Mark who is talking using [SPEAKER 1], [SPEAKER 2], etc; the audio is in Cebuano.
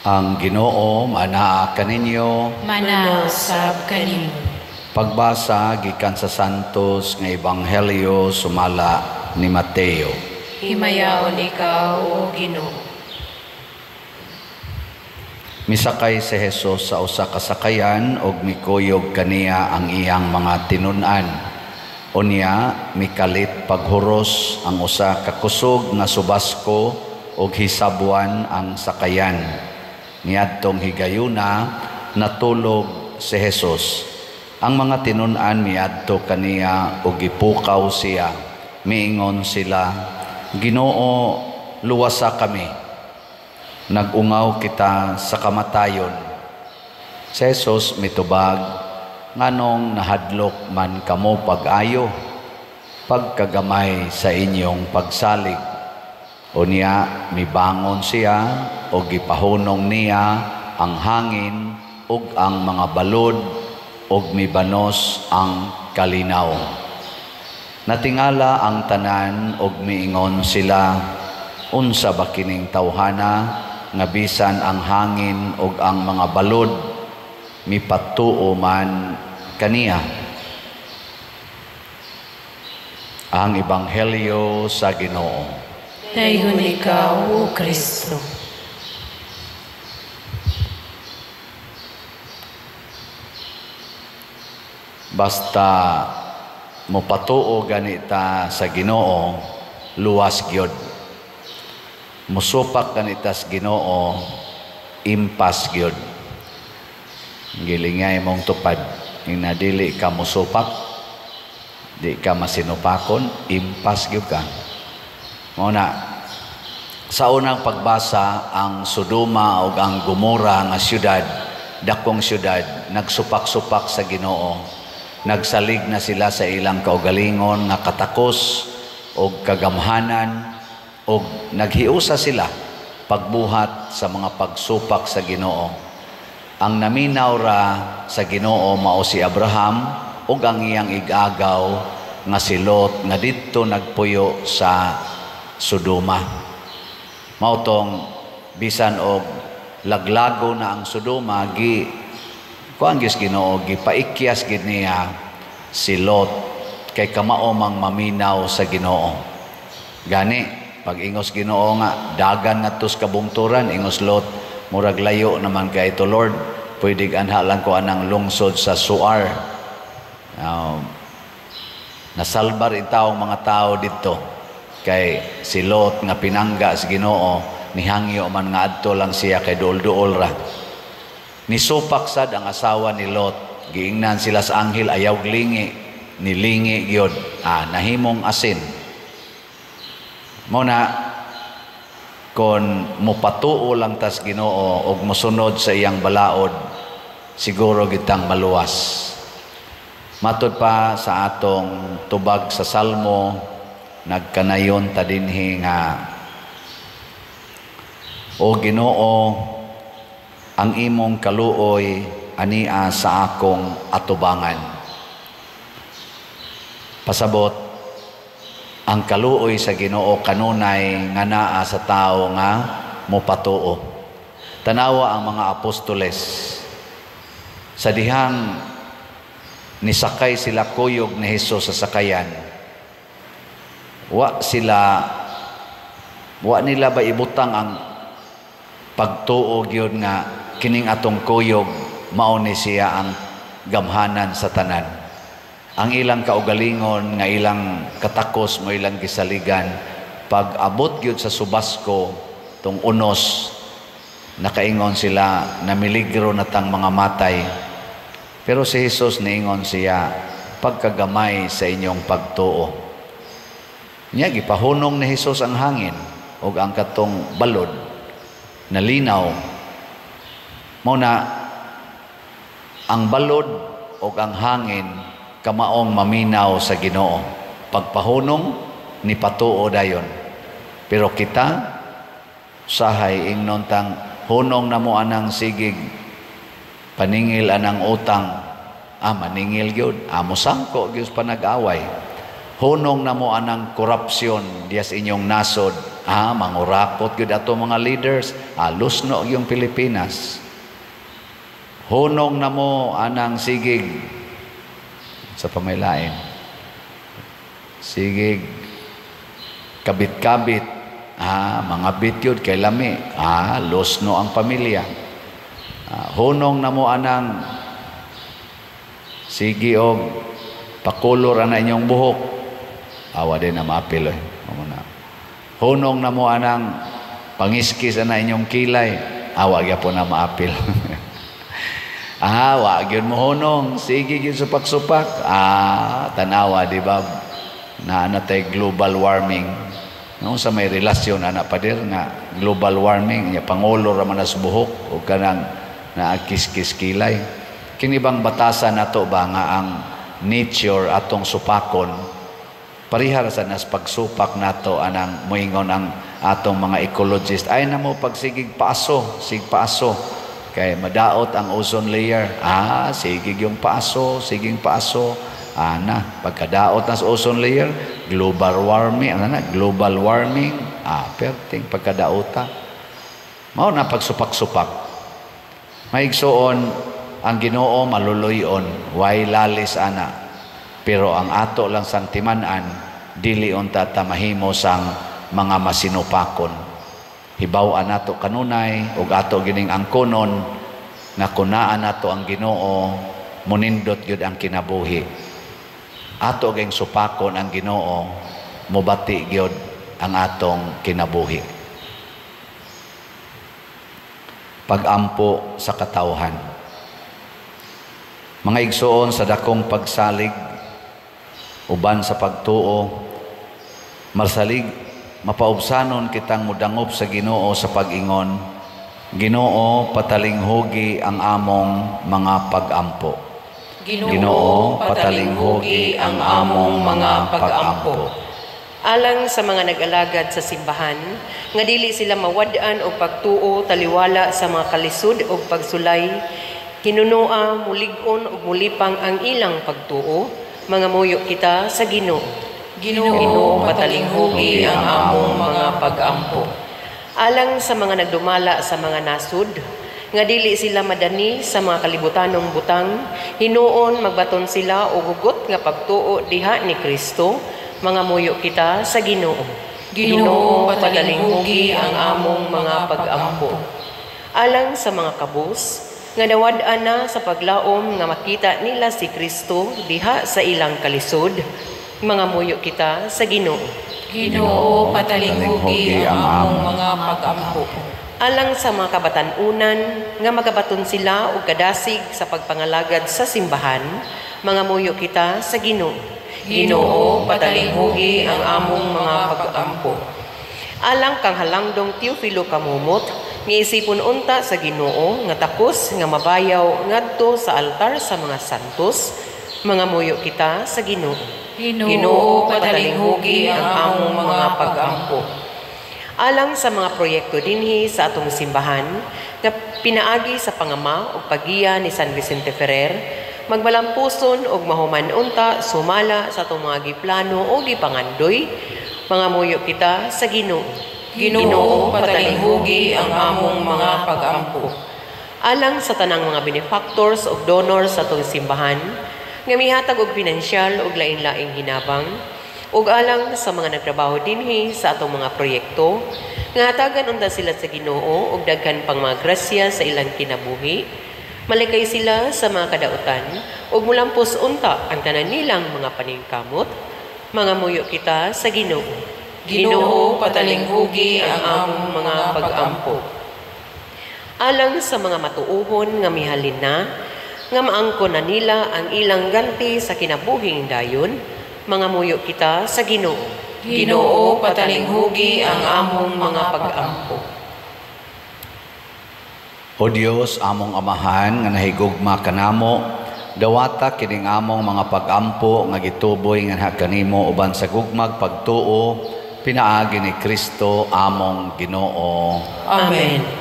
[SPEAKER 1] Ang Ginoo manaa kaninyo.
[SPEAKER 2] Manaa usab kanimo.
[SPEAKER 1] Pagbasa gikan sa Santos nga Ebanghelyo sumala ni Mateo.
[SPEAKER 2] Himayaon ikaw, O Ginoo.
[SPEAKER 1] Misakay si Jesus sa usa ka sakayan ug mikuyog kaniya ang iyang mga tinun-an. Unya mikalit paghuros ang usa ka kusog nga subasko ug hisabwan ang sakayan. Niadtong higayuna natulog si Jesus. Ang mga tinun-an miadto kaniya ug gipukaw siya. Miingon sila, "Ginoo, luwasa kami. Nag-ungaw kita sa kamatayon." Si Jesus mitubag, "Nganong nahadlok man kamo pag-ayo? Pagkagamay sa inyong pagsalig." Unya mibangon siya ug gipahunong niya ang hangin ug ang mga balod ug mibanos ang kalinaw. Natingala ang tanan ug miingon sila, "Unsa ba kining tawhana nga bisan ang hangin ug ang mga balod mipatuo man kaniya?" Ang Ebanghelyo sa Ginoo.
[SPEAKER 2] Daygon ikaw, O Kristo.
[SPEAKER 1] Basta mopatuo ganita sa Ginoo, luwas gyud. Musupak ganita sa Ginoo, impas gyud. Gilingay mong tupad, inadili ka musupak, di ka masinupakon, impas gyud ka. Mao na, sa unang pagbasa, ang Sodoma ug ang Gomora nga syudad, dakong syudad, nagsupak-supak sa Ginoo. Nagsalig na sila sa ilang kaugalingon nga katakos og kagamhanan og naghiusa sila pagbuhat sa mga pagsupak sa Ginoo. Ang naminaw ra sa Ginoo mao si Abraham ug ang iyang igagaw nga si Lot nga didto nagpuyo sa Sodoma. Mao tong bisan og laglago na ang Sodoma, gi kuan gyud Ginoo, gipaikyas gid niya si Lot kay kamao mang maminaw sa Ginoo. Gani pag ingos Ginoo nga dagan ngadto sa kabungturan, ingos Lot, murag layo naman kay ito Lord, pwede anha lang ko anang lungsod sa Suar. Nasalbar intawong mga tao didto kay si Lot nga pinangga sa Ginoo, nihangyo man nga adto lang siya kay duol-duol ra. Nisupak sad ang asawa ni Lot, giingnan sila sa anghel ayaw lingi, nilingi gyud, nahimong asin. Mao na kon mopatuo lang tas Ginoo og mosunod sa iyang balaod, siguro gitang maluwas. Matud pa sa atong tubag sa Salmo, nagkanayon ta dinhi nga, O Ginoo, ang imong kaluoy ania sa akong atubangan. Pasabot, ang kaluoy sa Ginoo kanunay nga naa sa tawo nga mopatuo. Tanawa ang mga apostoles. Sa dihang nisakay sila kuyog ni Hesus sa sakayan, wa nila ba ibutang ang pagtuo gyud nga kining atong kuyog mao ni siya ang gamhanan sa tanan. Ang ilang kaugalingon nga ilang katakos mo ilang gisaligan, pag abot gyud sa subasko tong unos, nakaingon sila na miligro na tang mga matay. Pero si Hesus niingon siya, pagkagamay sa inyong pagtuo. Nya gipahunong ni Hesus ang hangin ug ang katong balod nalinaw. Mao na ang balod ug ang hangin kamaong maminaw sa Ginoo. Pagpahunong ni patuo dayon. Pero kita sahay ingnon tang hunong namo anang sigig paningil anang utang, maningil gyud, amo sangko gyud panag-away. Hunong namo anang korupsyon dias inyong nasod, Mangurakot gyud ato mga leaders. Lusno yung Pilipinas. Hunong na mo anang sigig sa pamailain. Sigig kabit-kabit. Mga bityod kay lami. Lusno ang pamilya. Hunong na mo anang sige og pakulor ana inyong buhok. Awa din na maapil eh. Hunong na mo anang pangiskis ana inyong kilay. Awa gyapon na maapil. Wa gyud mo hunong, sige gyud supak-supak. Tanawa di ba na ana tay global warming. No, sa may relasyon ana pader nga global warming nya pangulo ra man sa buhok ug kanang naakiskis kilay. Kini bang batasan nato ba nga ang nature atong supakon parihara sa nas pagsupak nato anang moingon ang atong mga ecologist ay na mo pagsigig paaso, sig paaso kay madaot ang ozone layer. Sigig yung paaso, siging paaso. Ana, pagkadaot na sa ozone layer, global warming, ano na, global warming, perting pagkadaota. Mao na pagsupak-supak. Maigsuon ang Ginoo maluluyon, way lalis ana. Pero ang ato lang sang timan-an, dili unta ta mahimo sang mga masinupakon. Hibaw-an nato kanunay ug ato gining angkonon nga kunaan nato ang Ginoo, munindot gyud ang kinabuhi. Ato ging supakon ang Ginoo, mobati gyud ang atong kinabuhi. Pag-ampo sa katawhan. Mga igsoon sa dakong pagsalig uban sa pagtuo, masalig mapaubsanon kitang mudangop sa Ginoo sa pag-ingon, Ginoo, patalinghugi ang among mga pag-ampo. Ginoo, patalinghugi ang among mga pag-ampo.
[SPEAKER 3] Alang sa mga nag-alagad sa simbahan, nga dili sila mawad-an og pagtuo taliwala sa mga kalisod og pagsulay, hinunoa mulig-on ug mulipang ang ilang pagtuo, mga muyo kita sa Ginoo.
[SPEAKER 2] Ginoo, patalinghugi ang among mga pag-ampo.
[SPEAKER 3] Alang sa mga nagdumala sa mga nasud, nga dili sila madani sa mga kalibutanong butang, hinuon magbaton sila og hugot nga pagtuo diha ni Kristo, mga muyo kita sa Ginoo.
[SPEAKER 2] Ginoo, patalinghugi ang among mga pag-ampo.
[SPEAKER 3] Alang sa mga kabus, nga nawad-an na sa paglaom nga makita nila si Kristo diha sa ilang kalisod, mga muyo kita sa Ginoo.
[SPEAKER 2] Ginoo, patalinghugi ang among mga pag-ampo.
[SPEAKER 3] Alang sa mga kabatan-unan nga magabaton sila og kadasig sa pagpangalagad sa simbahan, mga muyo kita sa Ginoo.
[SPEAKER 2] Ginoo, patalinghugi ang among mga pag-ampo.
[SPEAKER 3] Alang kang halangdong Teofilo Kamumot, nga isipon unta sa Ginoo nga takos nga mabayaw ngadto sa altar sa mga santos, mga muyo kita sa Ginoo.
[SPEAKER 2] Ginoo, patalinghugi ang among mga pag-ampo.
[SPEAKER 3] Alang sa mga proyekto dinhi sa atong simbahan nga pinaagi sa pangama ug paggiya ni San Vicente Ferrer, magmalampuson ug mahuman unta sumala sa atong mga giplano o gipangandoy, mga muyo kita sa Ginoo.
[SPEAKER 2] Ginoo, patalinghugi ang among mga pag-ampo.
[SPEAKER 3] Alang sa tanang mga benefactors ug donors sa atong simbahan nga mihatag og pinansyal ug lain-laing hinabang, ug alang sa mga nagtrabaho dinhi sa atong mga proyekto nga hatagan unta sila sa Ginoo og daghan pang mga grasya sa ilang kinabuhi, malikay sila sa mga kadautan ug mulampos unta ang tanan nilang mga paningkamot, mga muyo kita sa Ginoo.
[SPEAKER 2] Ginoo, patalinghugi ang among mga pag-ampo.
[SPEAKER 3] Alang sa mga matuohon nga mihalin na, nga maangko na nila ang ilang ganti sa kinabuhing dayon, mga muyo kita sa Ginoo.
[SPEAKER 2] Ginoo, patalinghugi ang among mga pag-ampo.
[SPEAKER 1] O Dios, among Amahan nga nahigugma kanamo, dawata kining among mga pag-ampo nga gituboy nganha kanimo uban sa gugmag pagtuo pinaagi ni Kristo among Ginoo.
[SPEAKER 2] Amen.